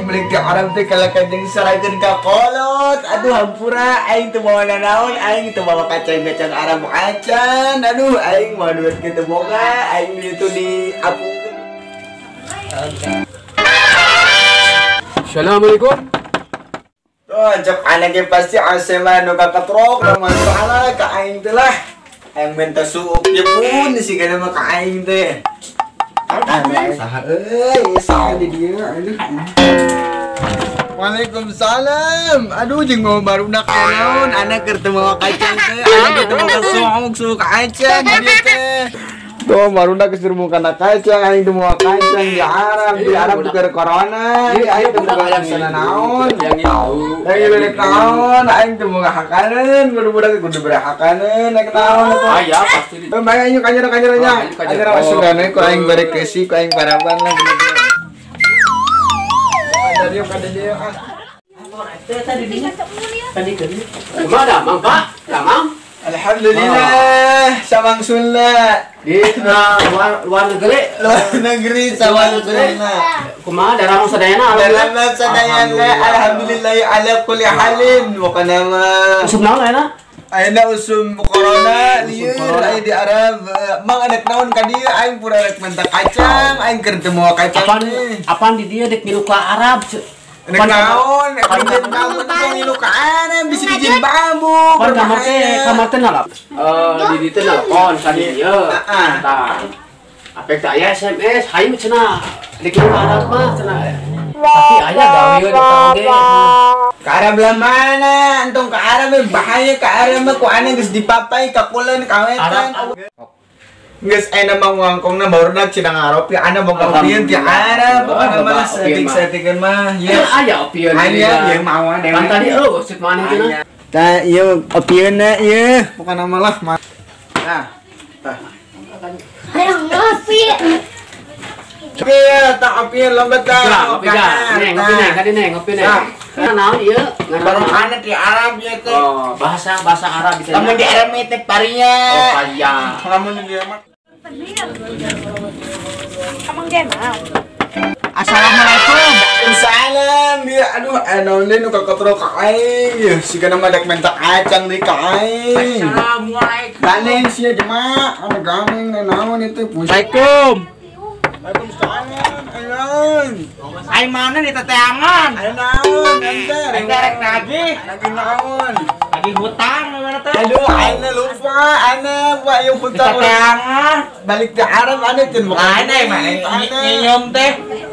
balik ti Arab teh kalahkan jeung sarakeun ka kolot. Aduh hampura aing teu mawa nanaon, aing teu mawa kacang-kacang Arab acan. Aduh aing mawa duit ge teu boga, aing ditu di apungkeun. Assalamualaikum. Tuh, cek anak ge pasti asema nu kakatrok masalah ka aing teh lah. Aing minta suuk ye pun sigana mah ka aing teh. Saha euy, saha di dieu aduh. Waalaikumsalam. Aduh jeung mau barudak naon, anak keur teu mawa kacang teh, anak teu mawa suuk-suuk acan di dieu teh. Tuh barudak geus mukana kacang, aing teu mawa kacang di Arab keur corona, aing teu boga laksana naon. Yang itu. Aing bere naon, aing teu boga hakaneun, barudak kudu bere hakaneun, rek naon atuh. Aya pasti. Heuh mangga ieu kanyero nya. Kanyero asugane ku aing bere keusi, ku aing paraban lah. Ada dia ah. Tadi kumaha Mang Pak? Damang? Alhamdulillah, samangsulna di luar negeri, samangsulna. Kumaha daramang sadayana? Daramang sadayana, alhamdulillah ala kulli halin. Pokona mah. Usum naon ayeuna? Ayeuna usum corona lieur aya di Arab. Mang anak naon ka dieu aing pura rek minta kacang, aing keur teu mawa kacang. Apaan di dieu dek milu ka Arab? Rek naon, rek naon ngilu ka Arab bisi dijieun bambu. Pan kamar teh nalap. Di dieu teh nelpon ka dieu. Tah. Apek teh aya SMS, hayu cenah. Dek milu ka Arab mah cenah. Tapi aya gaweun eta oge. Ka Arab lah mana? Entong ka Arab bahaya ka Arab mah ku aneh geus dipapai ka kulon ka wetan. Geus ayeuna mah wangkongna barudak cenah ngaropi ana boga opieun ti Arab. Pokona mah saeutik-saeutikeun mah. Ieu aya opieun. Aya ieu mawa dewe. Kan tadi eueuh ceuk maneh cenah. Tah ieu opieunna ieu pokona mah lah. Nah. Tah. Hayang ngopi. Iya, tak opieun lomba tah. Ngopi neng, ngopi neng, kadi neng, ngopi neng. Nah, naon ieu? Baru ana di Arab ieu teh. Oh, bahasa Arab itu. Lamun di Arab teh paria. Oh, paria. Lamun di Arab. Amang Jenal. Assalamualaikum. Waalaikumsalam. Ya aduh, naon deui nu kakatrok ka aing. Yeuh, sigana mah dek minta kacang deui ka aing. Assalamualaikum. Ganeng sia jemaah, anu ganeng naon itu. Assalamualaikum. Waalaikumsalam. Ayon. Aing mana di teteangan? Ayo naon ente? Aing rek nagih. Nagih naon? Nagih hutang mana teh? Aduh, ana lupa, ana buat yang hutang. Teteangan. Balik ke Arab ana teh bukan. Ana mah nyinyum teh.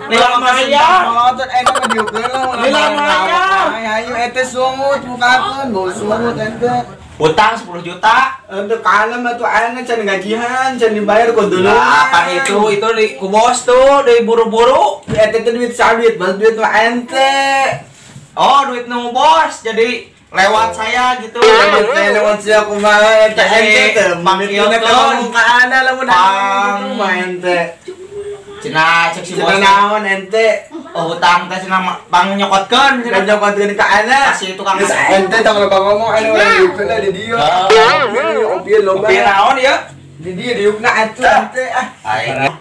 Lila maya. Motor aing mah diukeun lah. Lila maya. Ayo ente sungut bukakeun, bau sungut ente. Hutang 10 juta. Untuk kalem atuh ana can gajihan, can dibayar ku dulu. Apa itu di ku bos tuh, di buru-buru. Eta teh duit sa duit, bos duit mah ente. Oh, duit nu bos. Jadi lewat saya gitu. Lewat saya kumaha eta ente teh manggil teh ngomong ka ana lamun ana gitu mah ente. Cenah cek si bos. Cenah naon ente? Oh, hutang teh cenah bang nyokotkeun, cenah nyokotkeun ka ana. Kasih tukang geus ente tong loba ngomong ana urang diukna di dieu. Opieun loba. Opieun naon ieu? Di dieu diukna atuh ente ah. Aing.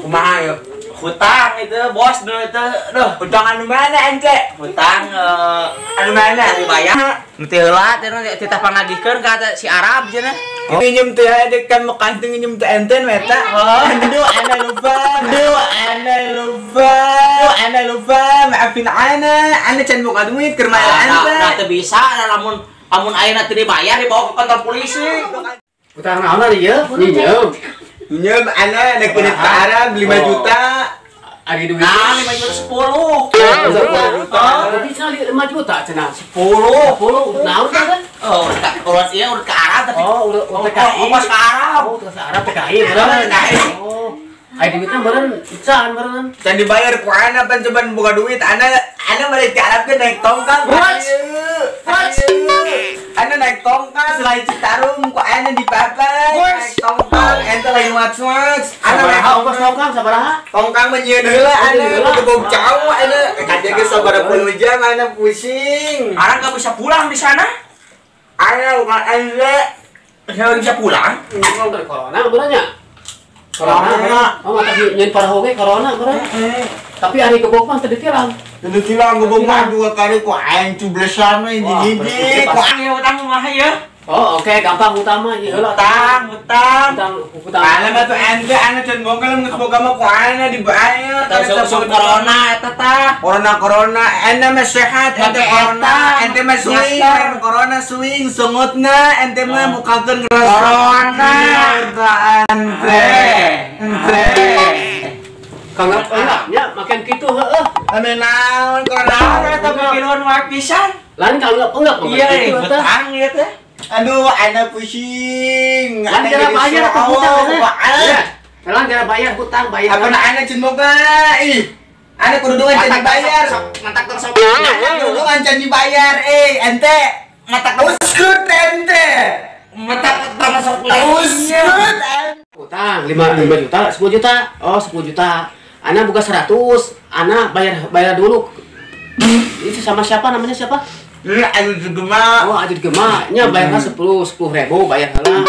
Kumaha yeuh? Hutang itu bos dulu itu. Duh, hutang anu mana ente? Hutang anu mana dibayar? Nanti heula teh titah panagihkeun ka si Arab cenah. Nginjem teh ada kan Mekah teh nginjem teh ente nu eta. Aduh, ana lupa. Aduh, ana lupa. Aduh, ana lupa. Maafin ana. Ana can boga duit keur mayar ente. Nah, teu bisa lamun lamun ayeuna teu dibayar dibawa ke kantor polisi. Hutang naon ieu? Nginjem. Nginjem ana rek duit ka Arab 5 juta. Ari duit. Nah, 5 juta 10. 10 juta. Bisa 5 juta cenah. 10. 10. Naon teh kan? Oh, urut ieu urut ke Arab tapi. Oh, urut TKI. Oh, ke Arab. Oh, ke Arab TKI bener. Oh. Ai duitna meureun can meureun. Can dibayar ku ana pan coba buka duit. Ana balik ke Arab ke naik tongkang. Ana naik tongkang selain Citarum ku ana dipapai. Naik tongkang ente lagi mac-mac. Ana naik tongkang sabaraha? Tongkang mah nyieun heula ana kudu jauh ana. Kadia ge sabaraha puluh jam ana pusing. Ana enggak bisa pulang di sana. Ana bukan ente. Saya bisa pulang. Dari corona benernya. Corona. Oh, mata nyeun parahu ge corona meureun. Tapi ari gebog mah teu ditilang. Teu ditilang gebog mah dua kali ku aing cublesan we hiji-hiji. Ku aing utang mah ya. Oh, oke, gampang utang mah ieu heula. Utang. Utang. Alah batu ente anu can boga lamun geus boga mah ku aing dibayar. Tah corona eta tah. Corona ente mah sehat, ente corona, ente mah swing, corona swing songotna ente mah mukakeun corona. Ente. Ente. Kang enggak nya makan kitu heueuh. Anu naon corona eta pikiran wae pisan. Lain kalau enggak iya utang ieu teh. Aduh, anak pusing. Lan cara bayar atau hutang? Ya. Lan cara bayar hutang bayar. Apa anak cen boga? Ih. Anak kudu can dibayar. Mantak terus. Anak kudu can dibayar. Eh, ente. Matak uskut ente. Matak termasuk uskut. Hutang 5 juta, 10 juta. Oh, 10 juta. Anak buka 100, anak bayar dulu. Itu sama siapa namanya siapa? Ajud Gema. Oh, Ajud Gema. Nya bayarnya 10.000 bayar heula.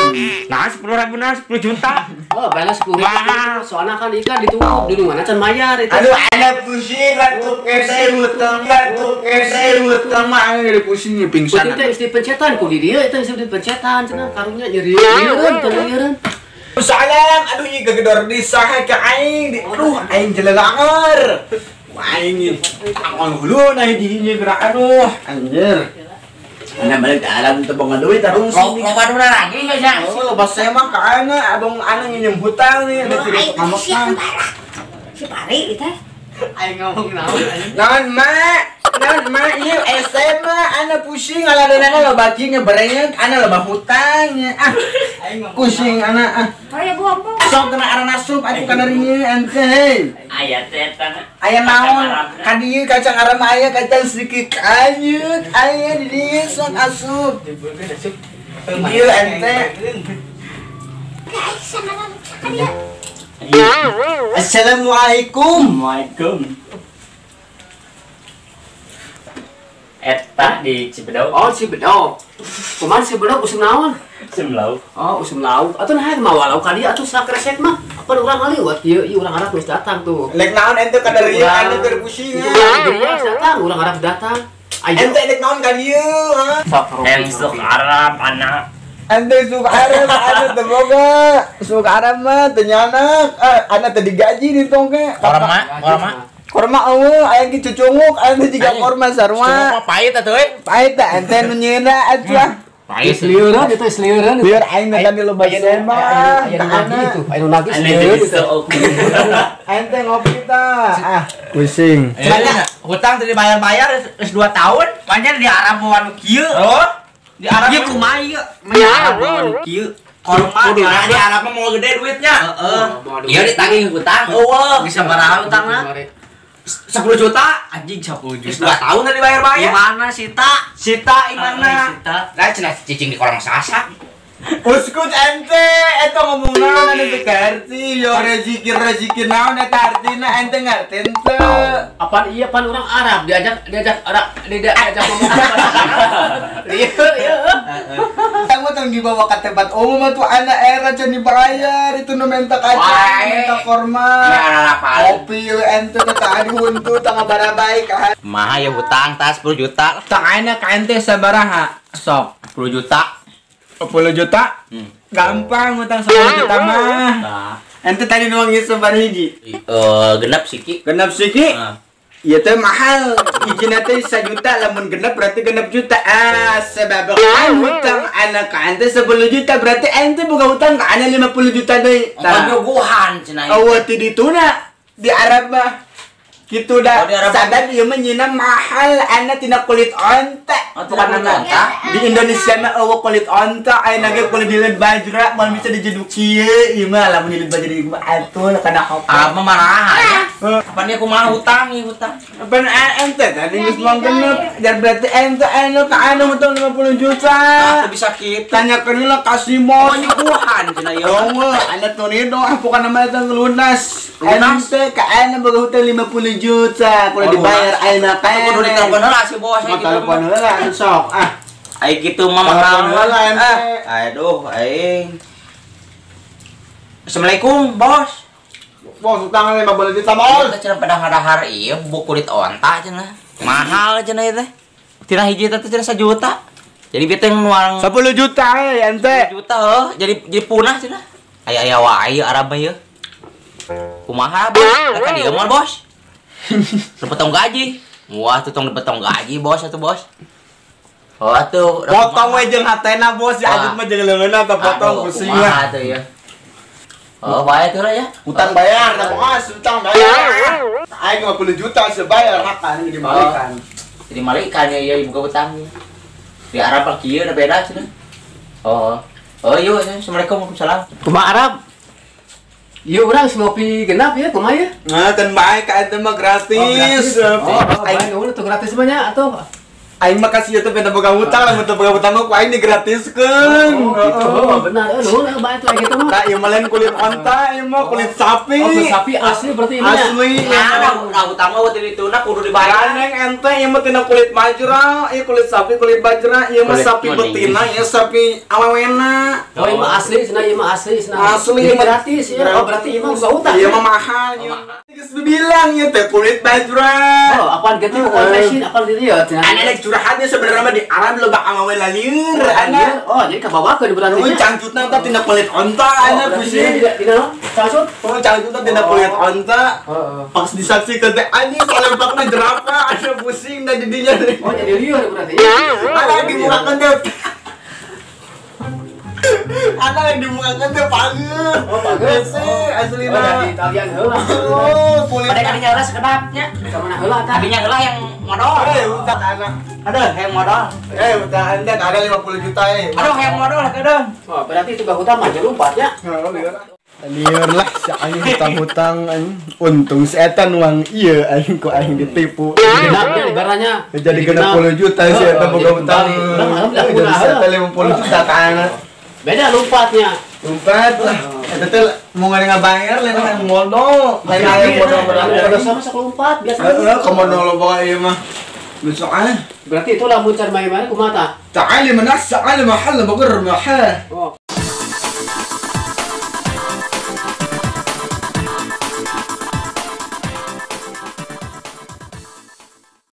Nah, 10.000 nah 10 juta. Oh, bayarnya 10.000. Soalnya kan ikan ditunggu di mana can bayar itu. Aduh, ana pusing atuh kese hutang, atuh kese hutang mah anu jadi pusing pingsan. Itu teh istri pencetan ku di dieu itu istri pencetan cenah karunya nyeri-nyerieun nyerieun. Salam, aduh ieu gegedor di saha ka aing. Aduh, aing jelelanger. Aing angkon hulu nah dinya gerak aduh anjir. Ana balik dalam teu boga duit aduh. Loba duna lagi geus. Oh, loba semah ka ana abang ana nginjem hutang nih ada tidak kamokan. Si Pari teh. Aing ngomong naon anjing. Naon mak? Naon mak ieu SMA ana pusing ngaladeunana loba kieu ngeberengek ana loba hutang ah. Pusing ana ah. Aya bohong. Sok kena arana sup atuh kana rieu ente. Aya teh eta. Aya naon? Ka dieu kacang arem aya kacang sedikit anyut aya di dieu sok asup. Dieu ente. Assalamualaikum. Waalaikum. Eta di Cibedog. Oh, Cibedog. Kumaha Cibedog usum naon? Usum lauk. Oh, usum lauk. Atuh nah mawa lauk ka dieu atuh sakresek mah. Apa urang ngaliwat ieu ieu urang Arab geus datang tuh. Lek naon ente ka dieu anu keur pusing. Urang datang, urang Arab datang. Ayo ente lek naon ka dieu, ha? Sok Arab anak. Ente suka Arab, anu teu boga. Suka Arab mah teu nyanak, ana teu digaji di tongke. Korma, korma eueuh aya ge cucunguk, aya teh jiga korma sarua. Cucunguk mah pahit atuh euy. Pahit tah ente nu nyeuna atuh ah. Pahit lieureun itu lieureun. Lieur aing teh di loba sema. Aya nu nagih itu, aya nu nagih lieureun itu. Ente ngopi tah. Ah, pusing. Hutang teu dibayar-bayar geus 2 tahun, pancen di Arab moal nu kieu. Oh. Di Arab ieu kumaha ieu? Di Arab moal nu kieu. Korma di Arab mah moal gede duitnya. Heeh. Ieu ditagih hutang. Eueuh, bisa baraha hutangna? 10 juta anjing 10 juta 2 tahun udah dibayar-bayar. Gimana Sita? Sita imana? Sita. Lah cenah cicing di kolong sasak. Uskut ente eta ngomong naon anu teu ngarti yo rezeki naon eta artina ente ngarti henteu. Apaan iya pan orang Arab diajak Arab diajak ngomong apa? Iya iya. Kamu tong dibawa ke tempat umum atuh anak era can dibayar itu nu minta kacang, minta korma. Kopi ente teh tadi huntu tangga barabai ka. Maha ya hutang tas 10 juta. Tang ayeuna ka ente sabaraha? Sok 10 juta. 10 juta? Gampang utang 10 juta mah. Nah. Ente tadi nuang ieu sabaraha hiji? Genep siki. Genep siki? Ieu teh mahal. Hijina teh 1 juta lamun genep berarti genep juta. Ah, sebab hutang anak ka ente 10 juta berarti ente boga hutang ka ana 50 juta deui. Tah. Nyuguhan cenah. Eueuh ti dituna di Arab mah. Gitu dah. Sabab ieu mah nyeuna mahal ana tina kulit onta. Bukan onta. Di Indonesia mah eueuh kulit onta, ayeuna ge kulit dileut bajra moal bisa dijeduk kieu. Ieu mah lamun dileut bajra ieu mah atuh kana hop. Ah, mah marahan ya. Kapan ieu kumaha hutang ieu hutang? Pan ente tadi geus moal genep, jar berarti ente anu ka anu hutang 50 juta. Aku bisa kitu. Tanyakeun heula ka si Mos. Nyuguhan cenah ieu. Eueuh, ana tornado bukan nama eta lunas. Ente ka anu boga hutang 50 juta kudu dibayar ayeuna teh. Kudu ditelepon heula si bos gitu. Telepon heula sok ah. Ai kitu mah telepon heula ente. Aduh aing. Assalamualaikum, Bos. Bos utang 15 juta bos. Itu cenah pada hadahar ieu bubuk kulit onta cenah. Mahal cenah ieu teh. Tina hiji teh cenah 1 juta. Jadi bete nuang 10 juta ente. 10 juta heuh, jadi punah cenah. Aya-aya wae Arab mah ieu. Kumaha bos? Kan dieu moal bos. Dipotong gaji. Wah, tuh tong dipotong gaji bos atuh bos. Oh atuh. Potong we jeung hatena bos, si Ajut mah jeung leungeunna teh potong pusing lah. Kumaha atuh ieu. Oh, bayar tuh lah ya. Utang bayar, nah bos, utang bayar. Aing 50 juta sebayar hakan jadi malikan. Jadi malikan ya iya buka utang. Di Arab lah kieu da beda cenah. Oh. Oh iya, Assalamualaikum warahmatullahi. Kumaha Arab? Ieu urang ngopi genap ya kumaha ya? Nah, kan bae ka eta mah gratis. Oh, aing eueuh tuh gratis mah nya atuh. Aing mah kasih ieu teh beda boga hutang, lamun teu boga hutang mah ku aing digratiskeun. Oh, gitu. Oh, benar. Nuhun bae tuh gitu mah. Tah ieu mah lain kulit onta, ieu mah kulit sapi. Oh, kulit sapi asli berarti ini. Asli. Nah, hutang mah waktu itu na kudu dibayar. Gandeng ente ieu mah tina kulit bajra, ieu kulit sapi kulit bajra, ieu mah sapi betina, ieu sapi awewena. Oh, ieu mah asli cenah, ieu mah asli cenah. Asli gratis ya. Oh, berarti ieu mah boga hutang. Ieu mah mahal ieu. Geus dibilang ieu teh kulit bajra. Oh, apaan ganti confession apaan di dieu cenah. Curhatnya sebenarnya mah di Arab loba amawe lalieur ana. Oh, jadi kabawakeun berarti. Oh, cangcutna teh tina kulit onta ana pusing. Tina cangcut? Oh, cangcutna tina kulit onta. Heeh. Pas disaksikan teh anjing salempakna jerapah ana pusing da jadinya. Oh, jadi lieur berarti. Ana dibukakeun teh. Ana yang dibukakeun teh pageut. Oh, pageut. Aslina. Oh, jadi Italian heula. Oh, kulit. Pada kadinya heula sekedapnya. Samana heula tah. Kadinya heula yang modal. Eh, utang ana. Aduh, hayang modal. Utang anda ada 50 juta ini. Aduh, hayang modal kadang. Oh, berarti itu hutang mah lumpatnya. Lieur lah si aing hutang-hutang aing. Untung si eta nuang ieu aing ku aing ditipu. Genapnya ibaratnya. Jadi 60 juta si eta boga hutang. Jadi si eta 50 juta ka ana. Beda lompatnya. Lompat lah. Eta teh mau ngabayar lain hayang modal. Lain hayang modal berapa? Sama sok lompat biasa. Heeh, komodo loba ieu mah. Besok ah. Berarti itu lamun can main-main kumaha tah? Ta'ali manas, ta'ali mahal bagur mahal. Oh.